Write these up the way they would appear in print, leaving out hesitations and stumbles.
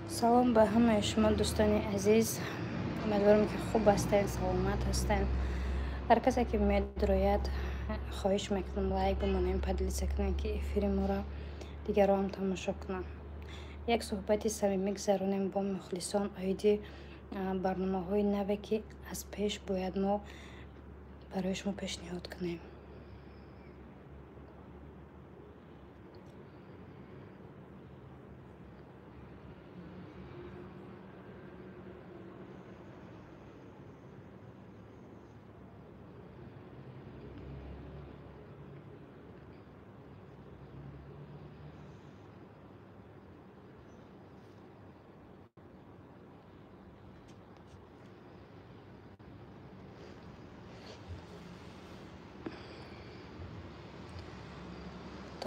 Салом ба ҳамаи шумо, дӯстони азиз. Умедворам, ки хуб ҳастед, саломат ҳастед. Ҳар касе ки медрояд, хоҳиш мекунам, лайк бимонем, поделиться кунем, ки эфири моро дигарон тамошо кунанд. Як суҳбати самимӣ гузаронем бо мухлисон оиди барномаҳои наве, ки аз пеш бояд мо барои шумо пешниҳод кунем.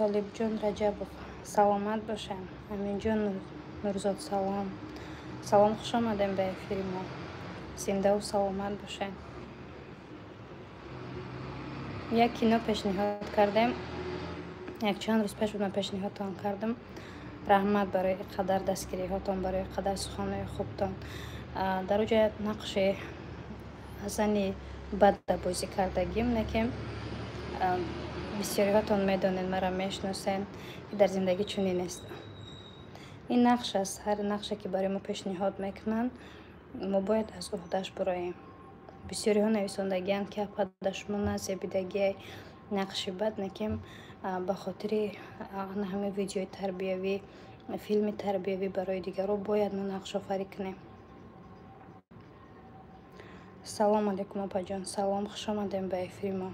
Толибҷон Раҷабов, саломат бошем. Аминҷон Нурзод, салом, салом, хуш омадем ба эфири мо. Зиндаву саломат бошем. Як кино пешниҳод кардем, якчанд рӯз пеш буд, ман пешниҳодтон кардам. Раҳмат барои қадар дастгириҳотон, барои қадар суханҳои хубтон. Дар оҷа нақши зани бада бозӣ кардагим, лекин бисёриҳотон медонед, маро мешиносед, ки дар зиндагӣ чунин нест. Ин нақш аст. Ҳар нақше, ки барои мо пешниҳод мекунанд, мо бояд аз уҳдаш бироем. Бисёриҳо нависондагианд, ки апа, да шумо назебидагиай нақши бад, лекин ба хотири ана ҳамин видеои тарбиявӣ, филми тарбиявӣ барои дигарро бояд мо нақшофарӣ кунем. Салом алейкум, апаҷон, салом, хуш омадем ба эфири мо.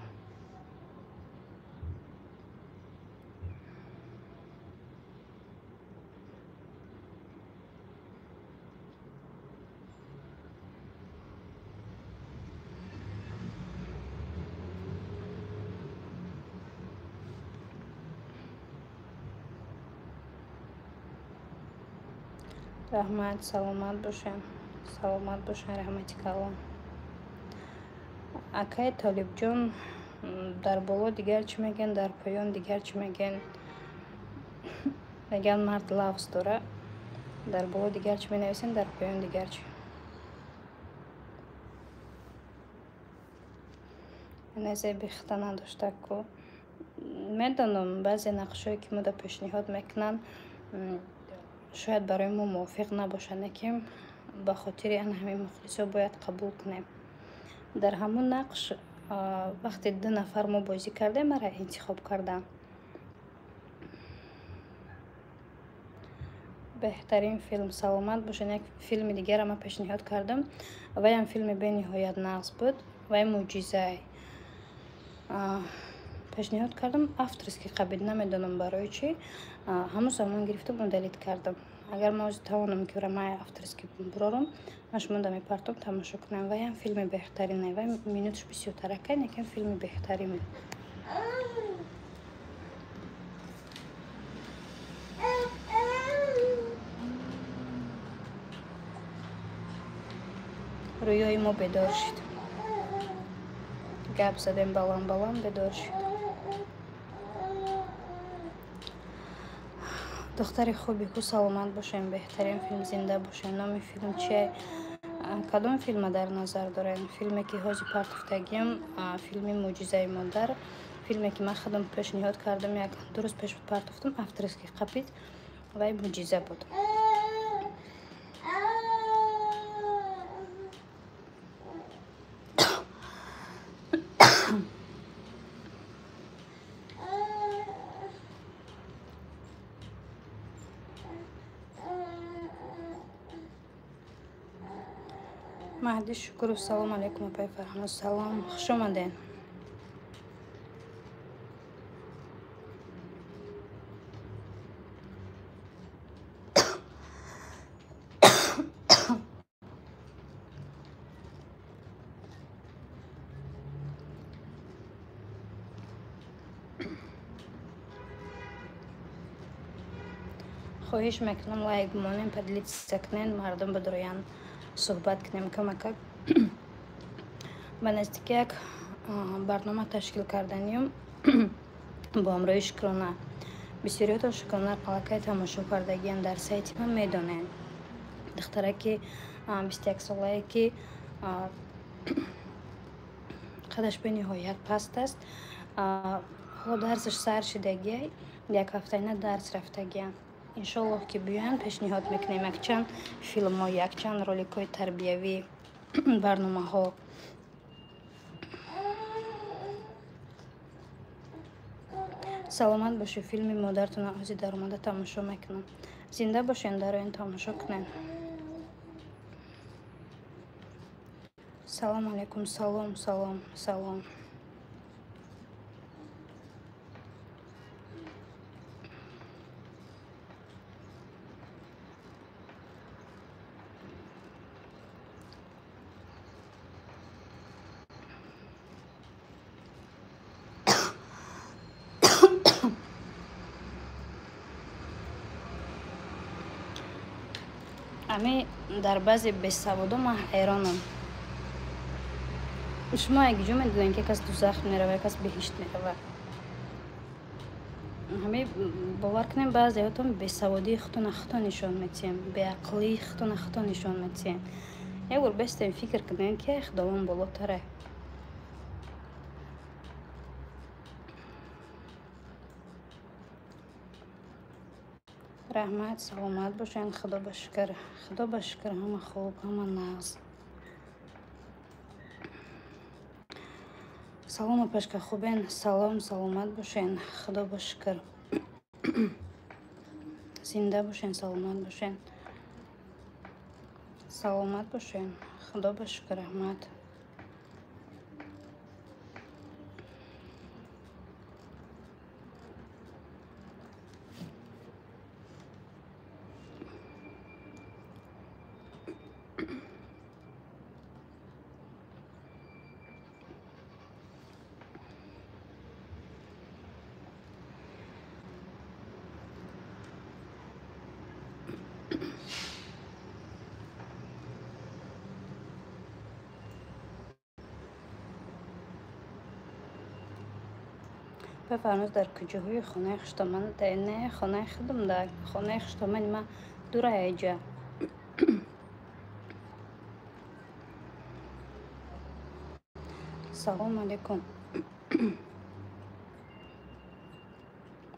Раҳмат, саломат бошем, саломат бошем, раҳмати калон. Акай Толибҷон, дар боло дигар чӣ мегӯянд, дар поён дигар чӣ мегӯянд? Мегӯянд, мард лафз дора. Дар боло дигар чӣ менависем, дар поён дигар чӣ. Зеби хита надошта ку. Медонам, баъзе нақшҳое, ки мода пешниҳод мекунанд, шояд барои мо мувофиқ набошад, лекин ба хотири ана ҳамин мухлисо бояд қабул кунем. Дар ҳамун нақш вақте ду нафар мо бозӣ кардем, мара интихоб кардам. Беҳтарин филм, саломат бошед. Як филми дигарро ман пешниҳод кардам, ваям филми бениҳоят нағз буд, вай мӯъҷизае пешниҳод кардам, авторский қабил, намедонам барои чӣ ҳамун замон гирифтам, удалить кардам. Агар ман ҳозир тавонам, ки ӯра ман авторский бурорам, ман шумода мепартом, тамошо кунам. Ваям филми беҳтарине, вай минуташ бисёртаракай, лекин филми беҳтарин буд. Рӯёи мо бедор шуд, гап задем баланд баланд, бедор шуд. Духтари хуби ку, саломат бошем. Беҳтарин филм, зинда бошем. Номи филм чие? Кадом филма дар назар дорем? Филме, ки ҳозир партофтагим, филми «Мӯъҷизаи модар», филме, ки ман худам пешниҳод кардам, як ду рӯз пеш партофтам, авторский қапид, вай мӯъҷиза буд. Маҳди Шукуров, салом алейкум, апаи Фарҳануз, салом, хуш омадед. Хоҳиш мекунам, лайк бимонем, поделиться кунед, мардум бидроянд, суҳбат кунем камакак. Ба наздики як барнома ташкил карданием бо ҳамроҳи Шукрона. Бисёриётон Шукрона аллакай тамошо кардагиам дар сайти ман, медонед. Духтараки 21 солае, ки қадаш бениҳоят паст аст. Ҳоло дарсаш сар шидагиай, як ҳафтаина дарс рафтагиам. Иншоллоҳ, ки биёянд, пешниҳод мекунем якчанд филмҳо, якчанд роликҳои тарбиявӣ, барномаҳо. Саломат бошед. Филми модаратона ози даромада тамошо мекунам. Зинда бошен, дароин, тамошо кунед. Салом алейкум. Салом, салом, салом. Ами дар баъзе бесаводо ман ҳайронам. Шумо якҷо медонед, ки кас дузах мерава, кас беҳишт мерава. Ҳами бовар кунем, баъзеҳотон бесаводии худтона худто нишон метиҳем, беақлии худтона худто нишон метиҳем. Як бор бестем, фикр кунем, ки Худованд болотаре. Раҳмат, саломат бошед. Худо ба шукр, Худо ба шукр, ҳама хуб, ҳама нағз. Салом, апашка, хубен? Салом, саломат бошен, Худо ба шукр. Зинда бошен, саломат бошен, саломат бошен, Худо ба шукр, раҳмат. Бафармоз, дар куҷоҳои хонаи хуштоман? Не, хонаи худам, да хонаи хуштомани ма дура айҷа. Салом алейкум,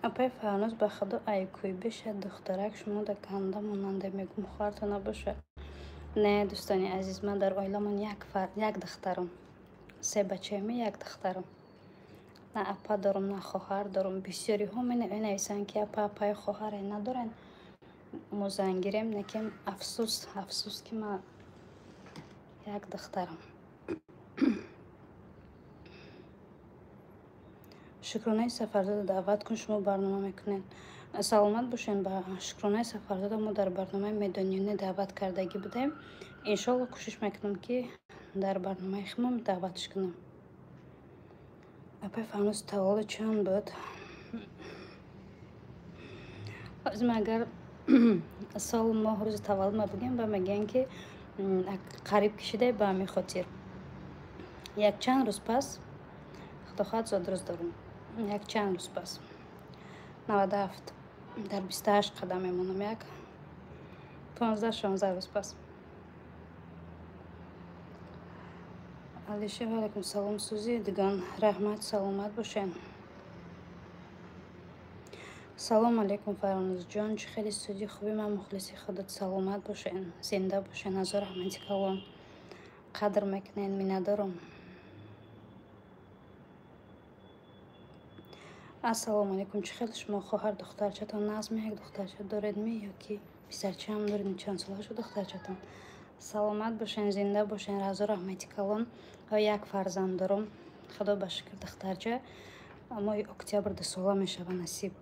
апаи Фарноз. Ба Худо, айкӯй беша духтарак шумо да ганда монанда, мегум, хоҳарто набошад? Не, дӯстони азиз, ман дар оиламон як духтарам, се бачаеми, як духтарам. На апа дорам, на хоҳар дорам. Бисёриҳо менависанд, ки апа, апаи хоҳаре надорен, мо зангирем. Лекин афсӯс, афсӯс, ки ман як духтарам. Шукронаи Сафарзода даъват кун, шумо барнома мекунед. Саломат бошед. Ба Шукронаи Сафарзода мо дар барномаи Медониёне даъват кардагӣ будем. Иншоалло, кӯшиш мекунам, ки дар барномаи худам даъватш кунам. Апаи Фарноз, таваллуд чанд буд? Ҳозир агар сол, моҳ, рӯзи таваллудма бигӯям, ба мегӯянд, ки қариб кишидай. Ба ҳамин хотир якчанд рӯз пас, Худо хоҳад, зодрӯз дорам. Якчанд рӯз пас, 97, дар 28 қадам мемонам, як 15-16 рӯз пас. Алишер, ваалайкум салом. Сӯзи дигон, раҳмат, саломат бошед. Салом алейкум, Фаронузҷон, чӣ хеле суди хуби? Ман мухлиси худат. Саломат бошед, зинда бошед. Ҳазор раҳмати калон, қадр мекунед, миннатдорам. Ассалому алайкум, чӣ хел шумо, хоҳар? Духтарчатон назм? Як духтарча доред ми ё ки писарчаам доред? Чанд сола шуд духтарчатон? Саломат бошен, зинда бошен. Ҳазор раҳмати калон. Як фарзанд дорам, Худо ба шукр, духтарча. Моҳи октябр 2 сола мешава, насиб.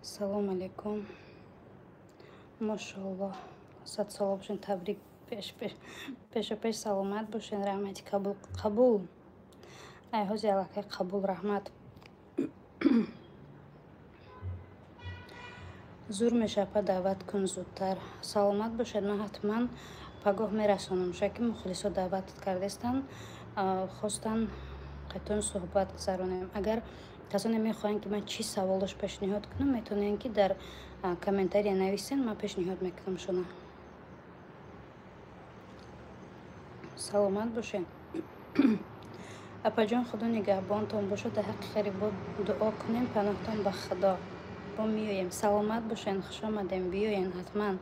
Салом алейкум. Мошоаллоҳ, 100 сола бошен, табрик пешопеш, саломат бошен. Раҳмати қабул, қабул. Ай ҳози аллакай қабул, раҳмат. Зур мешава, даъват кун зудтар. Саломат бошед, ман ҳатман пагоҳ мерасонам. Шояд ки мухлисо даъват кардестанд, хостанд қайтон суҳбат гузаронем. Агар Касоне мехоҳанд, ки ман чӣ саволош пешниҳод кунам, метавонед, ки дар комментария нависен, ман пешниҳод мекунам шуна. Саломат бошед. Апаҷон, Худо нигаҳбонтон бошад, дар ҳаққи ғарибо дуо кунем, паноҳтон ба Худо. Бо меоем. Саломат бошед, хуш омадем, биёен ҳатман.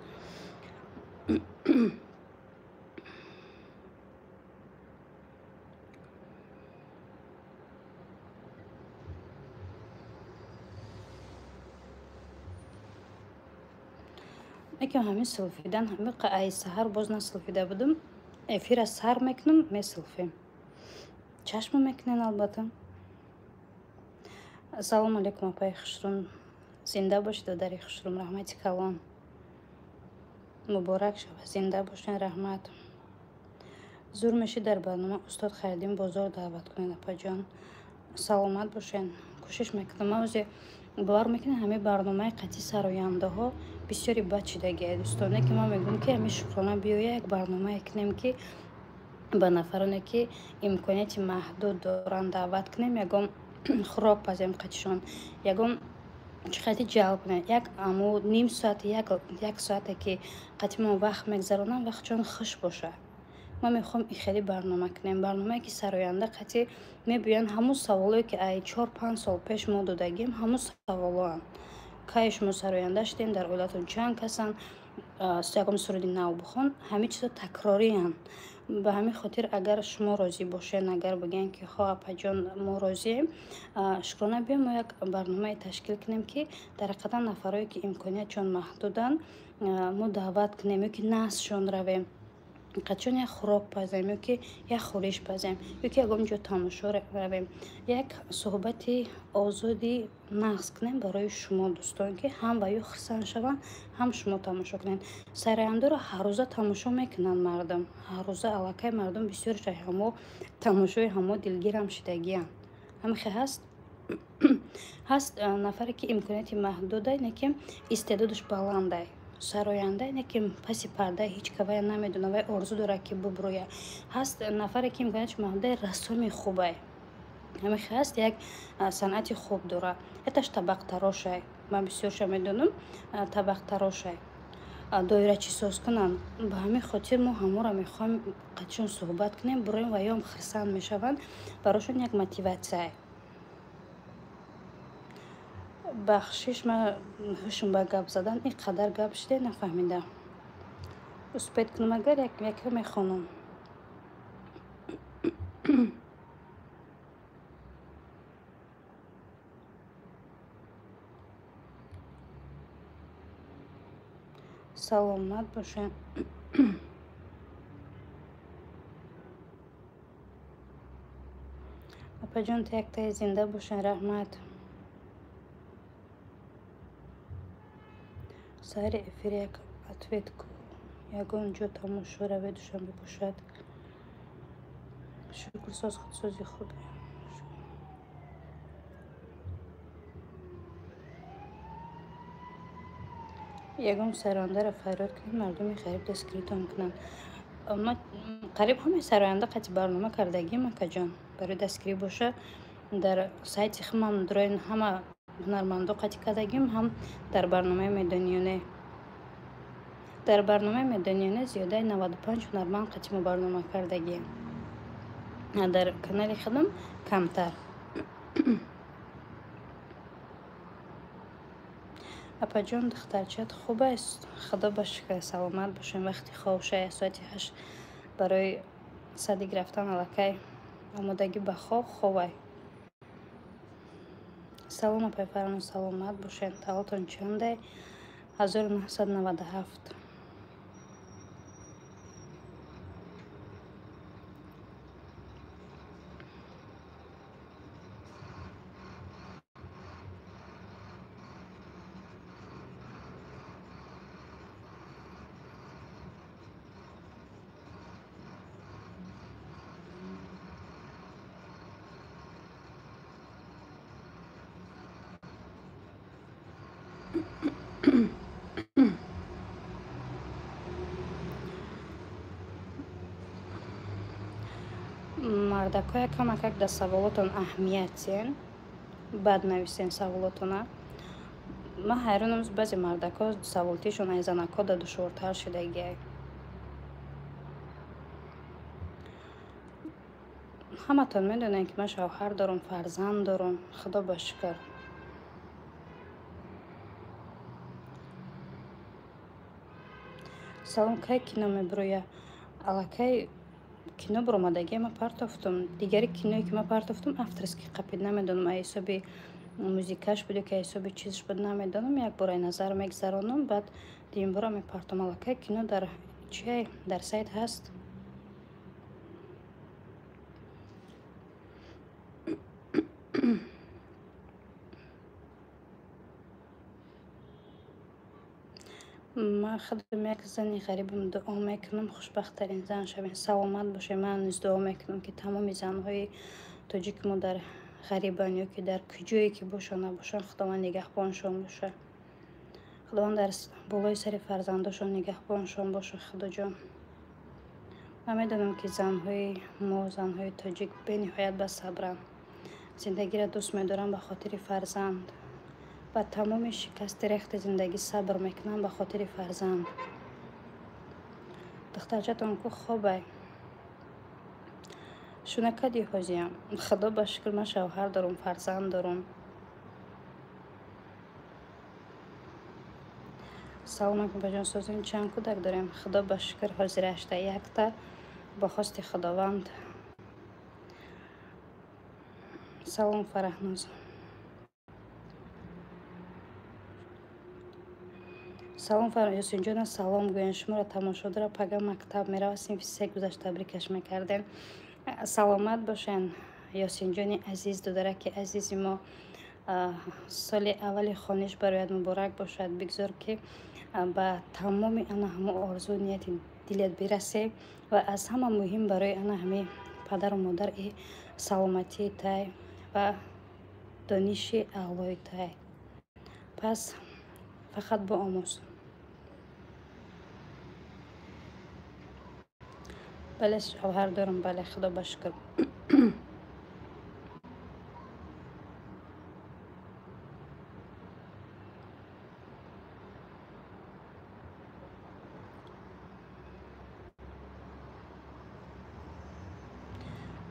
Якам ҳамин сулфидан, ҳамин ай саҳар боз насулфида будум. Эфира сар мекунам, месулфем. Чашма мекунен, албатта. Ассалому алайкум, апаи хушрум. Зинда бошед, додари хушрум, раҳмати калон. Муборак шавад, зинда бошед, раҳмат. Зур мешид дар барнома устод Хайриддин Бозор даъват кунед, апаҷон. Саломат бошед. Кӯшиш мекунам. Ман озе бовар мекунед, ҳамин барномаи қатъи сарояндаҳо бисёри бад шидагия, дӯстоне, ки ман мегӯям, ки ҳамин Шукрона биёя, як барномае кунем, ки ба нафароне, ки имконияти маҳдуд доранд, даъват кунем, ягон хӯрок пазем қатишон, ягон чӣ қати ҷалб кунем, як аму ним соат, як соате, ки қати мо вақт мегзаронам, вақтшон хуш бошад. Ман мехоҳам и хеле барнома кунем, барномае, ки сароянда қатӣ мебиёянд, ҳамун саволое, ки ай 4-5 сол пеш мо додагим, ҳамун саволоанд: кай шумо сароянда шудем, дар оилатон чанд касанд, ягон суруди нав бихон. Ҳамин чизо такрориянд. Ба ҳамин хотир, агар шумо розӣ бошед, агар бигӯянд, ки хо, апаҷон, мо розием, Шукрона биём, мо як барномае ташкил кунем, ки дар ҳақиқатан нафарое, ки имкониятшон маҳдуданд, мо даъват кунем ё ки назшон равем, қачон як хӯрок пазем ё ки як хӯриш пазем, ё ки ягон ҷо тамошо равем, як суҳбати озоди нағз кунем барои шумо, дӯстон, ки ҳам ба ё хурсанд шаванд, ҳам шумо тамошо кунед. Сарояндаро ҳаррӯза тамошо мекунанд мардум, ҳаррӯза аллакай мардум бисёр ҳамо тамошои ҳамо дилгирам шидагиянд. Ҳамихе ҳаст, ҳаст нафаре, ки имконияти маҳдудай, не ки истеъдодаш баландай, сароянда, не ки паси парда ҳеҷ кавая намедона, вай орзу дорад, ки бубурӯя. Ҳаст нафаре, ки имконияташ маҳдудай, рассоми хубай, ҳамихе ҳаст, як санъати хуб дорад, яташ табақтарошай, ман бисёрша медонам, табақтарошай, доирачисоз кунанд. Ба ҳамин хотир мо ҳаморо мехоҳем қатишон суҳбат кунем, буроем ва ём хурсанд мешаванд, барошон як мотиватсия. Бахшиш, ман ҳушм ба гап задан, ин қадар гап шиде, нафаҳмидам. Успеть кунам, агар як якро мехонам. Саломат бошед. Апаҷон, яктаи зинда бошед, раҳмат. Саҳари эфир як ответ ку, ягон ҷо тамошо равед, Душанбе бошад. Шукр, соз, худсози хубе. Ягон сарояндаро фарёд кунед, мардуми ғариб дастгиритон кунанд. Ма қариб ҳамаи сароянда қатъи барнома кардагим, акаҷон. Барои дастгирӣ боша, дар сайти худам дроин, ҳама ҳунармандо қатъи кардагим, ҳам дар барномаи Медониёне. Дар барномаи Медониёне зиёдаи 95 ҳунарманд қатъи мо барнома кардагием, дар канали худам камтар. Апаҷон, духтарчаат хуб аст? Худо ба шукр, саломат бошем. Вақти хоб шая, соати 8 барои садик рафтан аллакай омодагӣ ба хоб, хобай. Салом, апай Фарҳон, саломат бошед. Таваллудтон чандай? 1997. Мардакоя, камакак дар саволотон аҳамият тиҳен. Баъд нависен саволотона. Ман ҳайронам, баъзе мардакҳо саволтишон ай занакҳо да душвортар шудагиай. Ҳаматон медонед, ки ман шавҳар дорам, фарзанд дорам, худо ба шукр. Салом, кай кино мебироя? Аллакай кино баромадагия, ман партофтум. Дигари киное ки ман партофтум, авторский қапид, намедонам, ай ҳисоби музикаш буд ё ки ҳисоби чизаш буд, намедонам. Як бор ай назар мегзаронам, баъд дуюм бора мепартом. Аллакай кино дар чиай, дар сайт ҳаст. Ман худам як зани ғарибам, дуо мекунам хушбахттарин зан шавем, саломат бошем. Ман низ дуо мекунам, ки тамоми занҳои тоҷики мо дар ғарибан ё ки дар куҷое ки бошанд набошанд, Худованд нигаҳбоншон бошад. Худованд дар болои сари фарзандошон нигаҳбоншон бошад. Худоҷон, ман медонам, ки занҳои мо, занҳои тоҷик, бениҳоят басабранд, зиндагиро дӯст медоранд, ба хотири фарзанд ба тамоми шикасти рехти зиндагӣ сабр мекунанд, ба хотири фарзанд. Духтарчатон ку хобай? Шуна кади ҳозиям? Худо ба шукр, ман шавҳар дорам, фарзанд дорам. Салом алейкум, баҷон, созин, чанд кӯдак дорем? Худо ба шукр, ҳозирашта якта, бо хости Худованд. Салом, Фараҳноз. Салом, Ёсинҷона, салом гӯян, шуморо тамошо дора, пага мактаб мерава, синфи се гузашт, табрикаш мекардем. Саломат бошен, Ёсинҷони азиз, додараки азизи мо. Соли аввали хониш барояд муборак бошад. Бигзор, ки ба тамоми ана ҳамо орзу нияти дилат бирасе ва аз ҳама муҳим барои ана ҳами падару модар и саломатии тай ва дониши аълои тай. Пас фақат бо омӯз. Бале, шавҳар дорам, бале, худо ба шукр.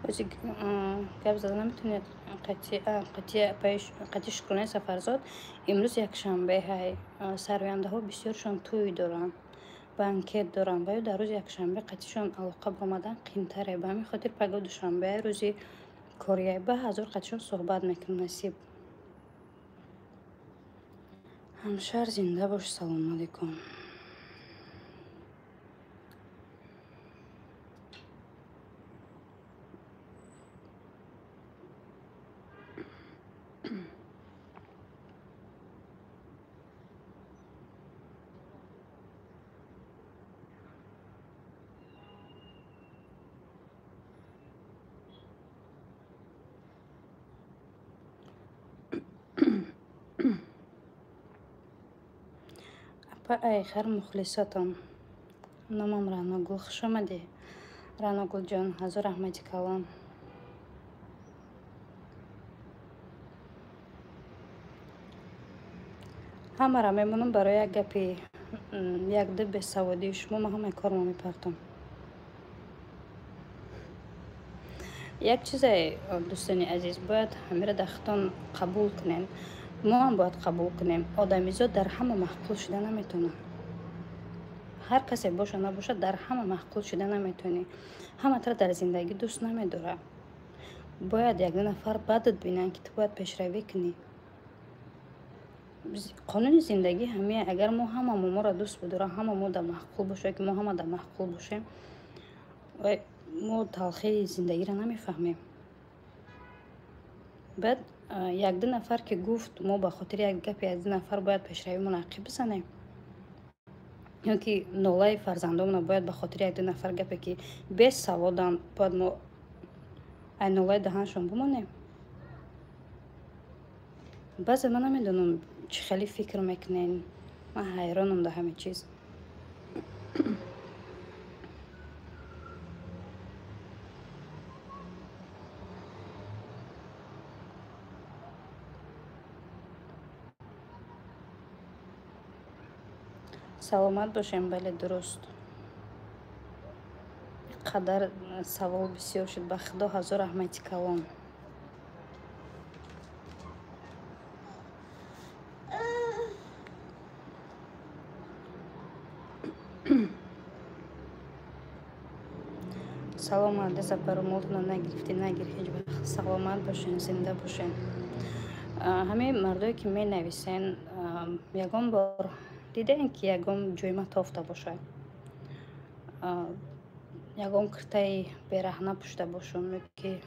Ози гап зада наметавонед. Қатъи Шукронаи Сафарзод. Имрӯз якшанбе ҳай, сарояндаҳо бисёршон тӯй доранд, банкет доранд ва ё дар рӯзи якшанбе қатъишон алоқа баромадан қимтаре. Ба ҳамин хотир паго душанбе, рӯзи корияй, ба ҳазор қатъишон суҳбат мекунам, насиб. Ҳамшар, зинда бош, салому алайкум. Апа, айхар мухлисотон. Номам Раъногул. Хуш омадӣ, Раъногулҷон, ҳазор раҳмати калон. Ҳамаро мемонам барои як гапи якду бесаводии шумо, ман ҳамаи кормо мепартом. Як чизе, дӯстони азиз, бояд ҳамира дар худтон қабул кунем, мо ҳам бояд қабул кунем: одамизод дар ҳама маъқул шуда наметавонад. Ҳар касе боша набошад, дар ҳама маъқул шуда наметавонӣ, ҳаматро дар зиндагӣ дӯст намедорад. Бояд як ду нафар бадат бинанд, ки ту бояд пешравӣ кунӣ. Қонуни зиндагӣ ҳамия. Агар мо ҳамамо моро дӯст бидорад, ҳама мо дар маъқул бошад, ки мо ҳама дар маъқул бошем, мо талхии зиндагиро намефаҳмем. Баъд якду нафар ки гуфт, мо ба хотири як гапи якду нафар бояд пешравимон ақиб бизанем ё ки нолаи фарзандомона бояд ба хотири якду нафар гапе, ки бесаводанд, бояд мо ай нолаи даҳаншон бимонем? Баъзе ман намедонам, чӣ хеле фикр мекунен, ман ҳайронам дар ҳамин чиз. Саломат бошем, бале, дуруст. Қадар савол бисёр шуд, ба Худо ҳазор раҳмати калон. Салом, Одесса, паромолтона нагирифтӣ, нагир ҳеҷ вақт. Саломат бошен, зинда бошен. Ҳамаи мардое ки менависен, ягон бор дидаем, ки ягон ҷойма тофта бошад, ягон киртаи бераҳна пӯшида бошам ё ки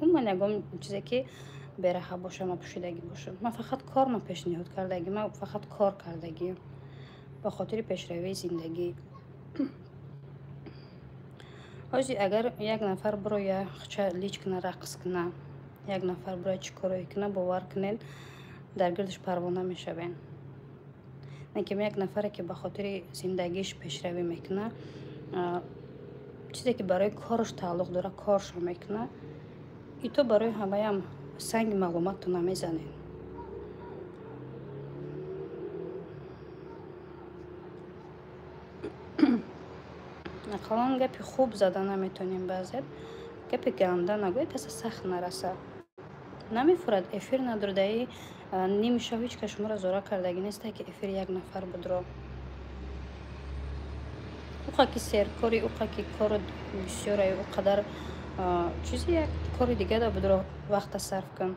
умуман ягон чизе ки бераҳа боша ма пӯшидагӣ бошам. Ман фақат кор ма пешниҳод кардагӣ, ман фақат кор кардагӣ ба хотири пешравии зиндагӣ. Ҳозир агар як нафар бироя хча лич куна, рақс куна, як нафар бироя чӣ корое куна, бовар кунед, дар гирдаш парвона мешавем. Лекин як нафаре ки ба хотири зиндагиш пешравӣ мекуна, чизе ки барои кораш тааллуқ дора, коршо мекуна, и то барои ҳамаям санги маълуматто намезанед. Ақаллан гапи хуб зада наметонем, баъзет гапи ганда нагӯед, каса сахт нараса. Намефурад эфир надурдаи ними шаб, ҳеҷ кас шуморо зора кардагӣ несте, ки эфир як нафар будро. Уқа ки серкори, уқа ки кору бисёраю, ӯ қадар чизи як кори дига да будро, вақта сарф кун.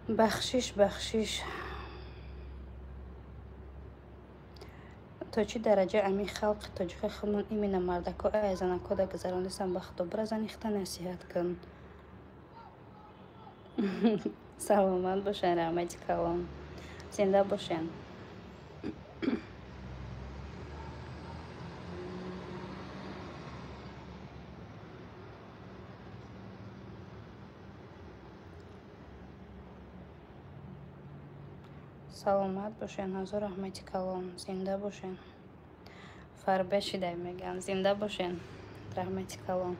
Бахшиш, бахшиш. То чӣ дараҷа ами халқи тоҷики худмон, именно мардако, ай занако да гузаронистан, ба Худо, бира зани хита насиҳат кун. Саломат бошен, раҳмати калон, зинда бошен. Саломат бошен, ҳазор раҳмати калон, зинда бошен. Фарбе шидай мегӯянд, зинда бошен, раҳмати калон.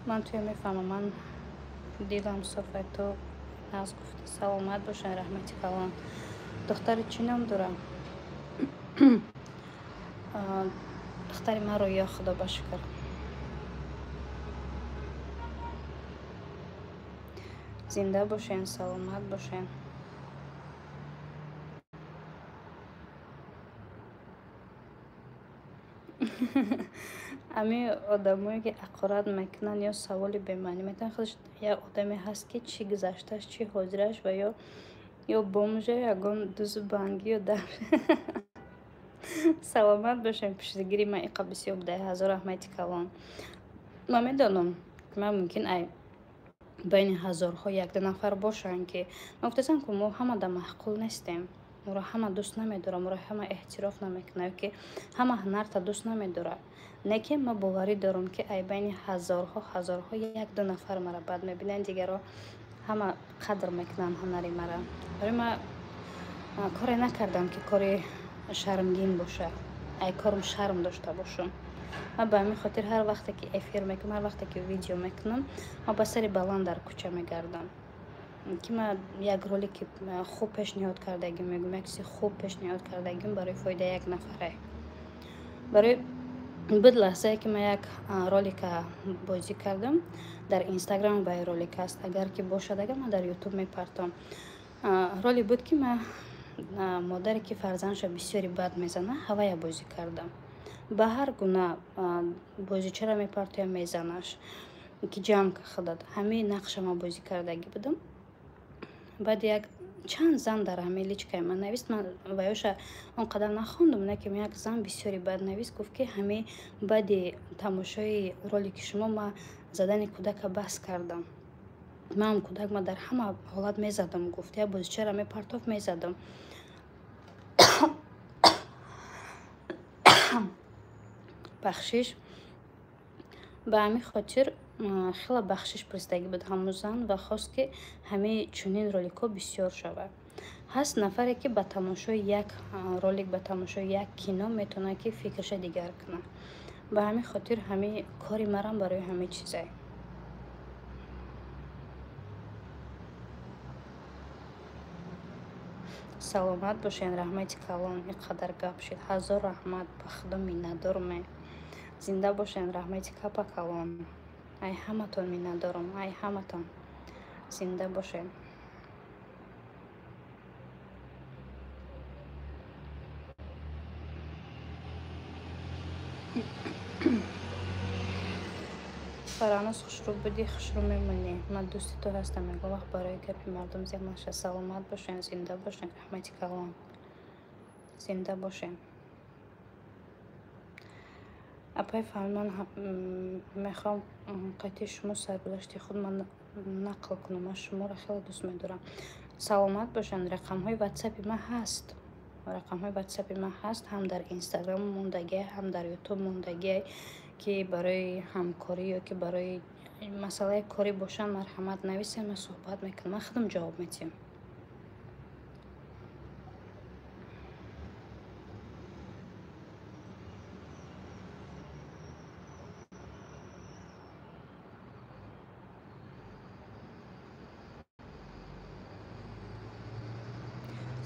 Ман туя мефаҳмам, ман дилам софай, ту нағз гуфтӣ. Саломат бошен, раҳмати калон. Духтари чӣ ном дорам? Духтари ман Рӯё, Худо ба шукр. Зинда бошен, саломат бошен. Ами одамое ки ақорат мекунанд ё саволи бемаънӣ метавонанд, худаш як одаме ҳаст, ки чӣ гузаштааш, чӣ ҳозираш ва ё бомжа, ягон дузу бангӣ ё дар. Саломат бошем, пуштигири ман иқа бисёр будай, ҳазор раҳмати калон. Ман медонам, ман мумкин ай байни ҳазорҳо якду нафар бошанд, ки ман гуфтасам, ки мо ҳама да маъқул нестем, моро ҳама дӯст намедорад, моро ҳама эҳтироф намекунад, ки ҳама ҳунарта дӯст намедорад. Лекин ман боварӣ дорам, ки ай байни ҳазорҳо ҳазорҳо як ду нафар мара бад мебинанд, дигарро ҳама қадр мекунанд ҳунари мара. Барои ман коре накардам, ки кори шармгин боша, ай корм шарм дошта бошам. Ман ба ҳамин хотир ҳар вақте ки эфир мекунам, ҳар вақте ки видео мекунам, ман ба сари баланд дар кӯча мегардам, ки ман як ролики хуб пешниҳод кардагим, мегӯям, як чизи хуб пешниҳод кардагим барои фоидаи як нафаре. Барои буд лаҳзае, ки ман як ролика бозӣ кардам дар Инстаграм, ба ролик аст, агар ки бошад, агар ман дар Ютуб мепартом. Роли буд, ки ман модаре ки фарзандша бисёри бад мезана, ҳавая бозӣ кардам. Ба ҳар гуна бозичаро мепартоям, мезанаш, ки ҷамъ худад. Ҳамин нақша ман бозӣ кардагӣ будам. Баъд як чанд зан дар ҳамин личкаи ман навист, ман ваёша он қадар нахондум, лекин як зан бисёри бад навист, гуфт, ки ҳамин баъди тамошои ролики шумо ман задани кӯдака бас кардам. Манам кӯдак ма дар ҳама ҳолат мезадам, гуфт, як бозичаро мепартофт, мезадам. Бахшиш. Ба ҳамин хотир хеле бахшиш пурсидагӣ буд ҳамун зан ва хост, ки ҳамаи чунин роликҳо бисёр шавад. Ҳаст нафаре, ки ба тамошои як ролик, ба тамошои як кино метавонад, ки фикраша дигар кунад. Ба ҳамин хотир ҳамин кори марам барои ҳамин чизае. Саломат бошен, раҳмати калон, ин қадар гап шид. Ҳазор раҳмат, ба худо миннатдорум. Зинда бошен, раҳмати капа калон. Ай ҳаматон миннатдорум, ай ҳаматон. Зинда бошен. Фараноз, хушрӯ будӣ, хушрӯ мемонӣ. Ман дӯсти ту ҳастам, ягон вақт барои гапи мардум зиқ наша. Саломат бошен, зинда бошен, раҳмати калон. Зинда бошен. Апай Фаҳмон, мехоҳам қайти шумо саргузашти худ ман нақл кунам. Ман шуморо хеле дӯст медорам. Саломат бошен. Рақамҳои ватсапи ман ҳаст. Рақамҳои ватсапи ман ҳаст, ҳам дар инстаграм мондагиай, ҳам дар ютуб мондагиай, ки барои ҳамкорӣ ё ки барои масъалаи корӣ бошанд, марҳамат нависем, ман суҳбат мекунам, ман худам ҷавоб медиҳам.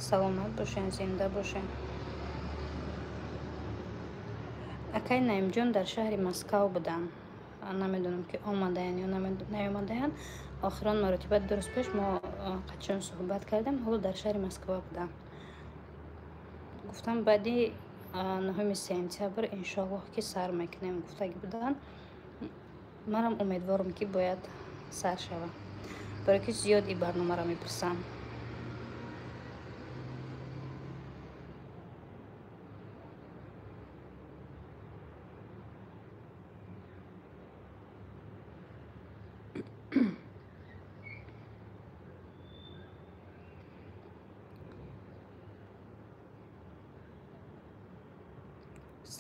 Саломат бошен, зинда бошен. Акай Наимҷон дар шаҳри Москав буданд. Намедонам ки омадаянд ё наомадаянд. Охирон маротиба 2 рӯз пеш мо қачон суҳбат кардем, ҳоло дар шаҳри Москва буданд. Гуфтам баъди 9 сентябр иншоаллоҳ ки сар мекунем, гуфтагӣ буданд. Манам умедворам ки бояд сар шавад. Барои ки зиёд ин барномаро мепурсам.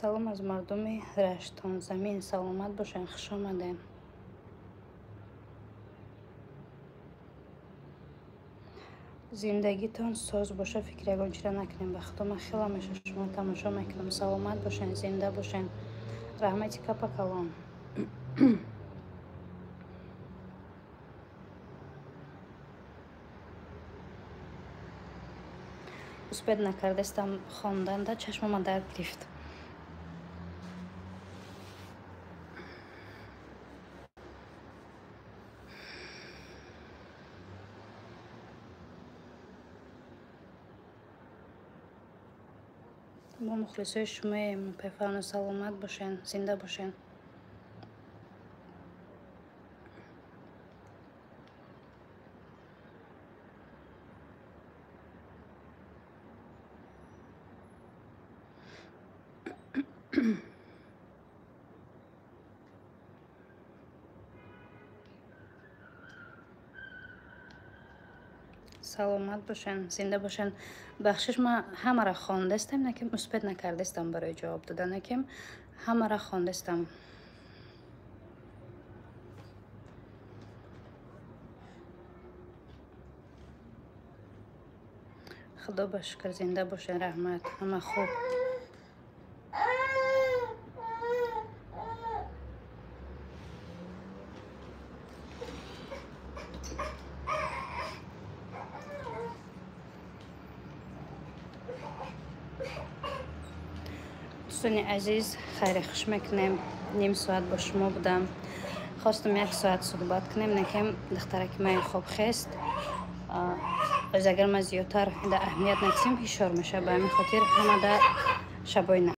Салом аз мардуми Раштонзамин. Саломат бошен, хуш омадем. Зиндагитон соз боша, фикр ягон чиро накунем. Ба худо ман хеле ҳамеша шумо тамошо мекунам. Саломат бошен, зинда бошен. Раҳмати капа калон. Успед накардастам хонданда, чашмама дард гирифт. Мо мухлисои шумоем, пайфарно, саломат бошен, зинда бошен. Саломат бошен, зинда бошен. Бахшиш, ман ҳамаро хондастам, наким успед накардастам барои ҷавоб додан, наким ҳамаро хондастам. Худо ба шукр, зинда бошен, раҳмат, ҳама хуб. Дӯстони азиз, хайри хуш мекунем. Ним соат бо шумо будам. Хостум 1 соат суҳбат кунем, накем духтараки ман хоб хест. Оз агар ман зиёдтар аҳамият натиҳам, ҳишор мешавад. Ба ҳамин хотир ҳамада шабои нахуст.